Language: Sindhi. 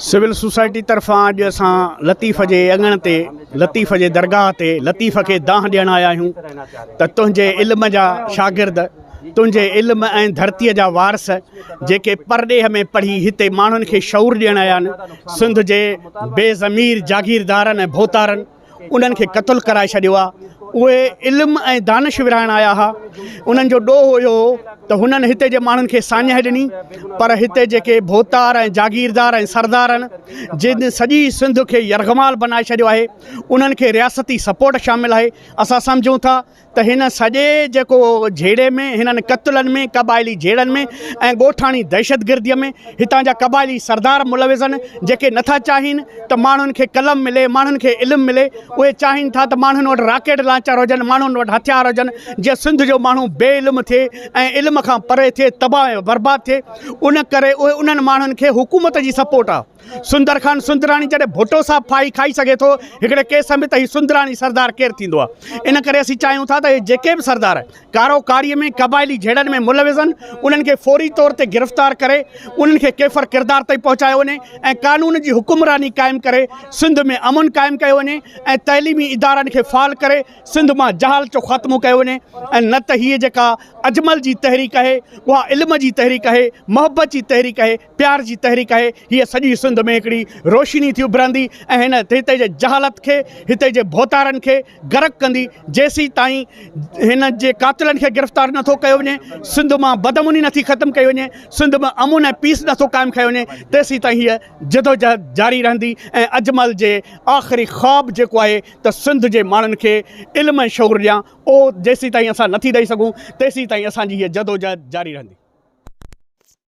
سول سوسائٽي طرفان اڄ اسان لطيف جي اڱڻ تي لطيف جي درگاهه تي لطيف کي دانهن ڏيڻ آيا آهيون ته تنهنجي علم جا شاگرد تنهنجي علم ۽ ڌرتيء جا وارث جيڪي پرڏيهه ۾ پڙهي هتي ماڻهن کي شعور ڏيڻ آيا آهن سنڌ جي بي ضمير جاگيردارن ۽ ڀوتارن انهن کي قتل ڪرائي ڇڏيو آهي اهي علم ۽ دانش ورهائڻ آيا هئا انهن جو ڏوهه اهو هو ته هنن هتي جي ماڻهن کي ساڃاهه ڏني پر هتي جيڪي ڀوتار ۽ جاگيردار ۽ سردار آهن جن سڄي سنڌ کي يرغمال بنائي ڇڏيو آهي انهن کي رياستي سپورٽ شامل آهي اسان سمجهون ٿا ته هن سڄي جيڪو جهيڙي ۾ هنن قتلن ۾ قبائلي جهيڙن ۾ ۽ ڳوٺاڻي دهشتگردي ۾ هتان جا قبائلي سردار ملوث آهن جيڪي نٿا چاهين ته ماڻهن کي قلم ملي ماڻهن کي علم ملي اهي چاهين ٿا ته ماڻهن وٽ راڪيٽ لانچر هجن ماڻهن وٽ هٿيار هجن جيئن سنڌ جو ماڻهو بي علم ٿئي ۽ علم کان پري ٿئي تباهه ۽ برباد ٿئي ان ڪري اهي انهن ماڻهن کي حڪومت جي سپورٽ آهي سندر خان سندراڻي جڏهن ڀٽو صاحب ڦاهي کائي سگهي ٿو هڪڙي ڪيس ۾ ته هي سندراڻي سردار ڪير ٿيندو آهي ان ڪري اسين چاهيون ٿا ته اهي جيڪي به سردار ڪارو ڪاري ۾ قبائلي جهيڙن ۾ ملوث آهن انهن کي فوري طور تي گرفتار ڪري انهن کي ڪيفر ڪردار تائين پهچايو وڃي ۽ قانون جي حڪمراني قائم ڪري سنڌ ۾ امن قائم ڪيو وڃي ۽ تعليمي ادارن کي فعال ڪري سنڌ مان جهالت جو خاتمو ڪيو وڃي ۽ نه ته هيء جيڪا اجمل جي تحريڪ آهي اها علم جي تحريڪ آهي محبت جي تحريڪ آهي پيار جي تحريڪ آهي، هيء سڄي سنڌ ۾ هڪڙي روشني ٿي اڀرندي ۽ هن هتي جي جهالت کي، هتي جي ڀوتارن کي غرق ڪندي، جيسيتائين هن جي قاتلن کي گرفتار نه ٿو ڪيو وڃي، سنڌ مان بدامني نه ٿي ختم ڪئي وڃي، سنڌ ۾ امن ۽ پيس نه ٿو قائم ڪيو وڃي، تيسيتائين هيء جدوجهد جاري رهندي ۽ اجمل جي آخري خواب جيڪو آهي ته سنڌ جي ماڻهن کي علم ۽ شعور ڏيان، اهو جيسيتائين اسان نه ٿي ڏئي سگهون، تيسيتائين اسان جي هيء جدوجهد جاري رهندي.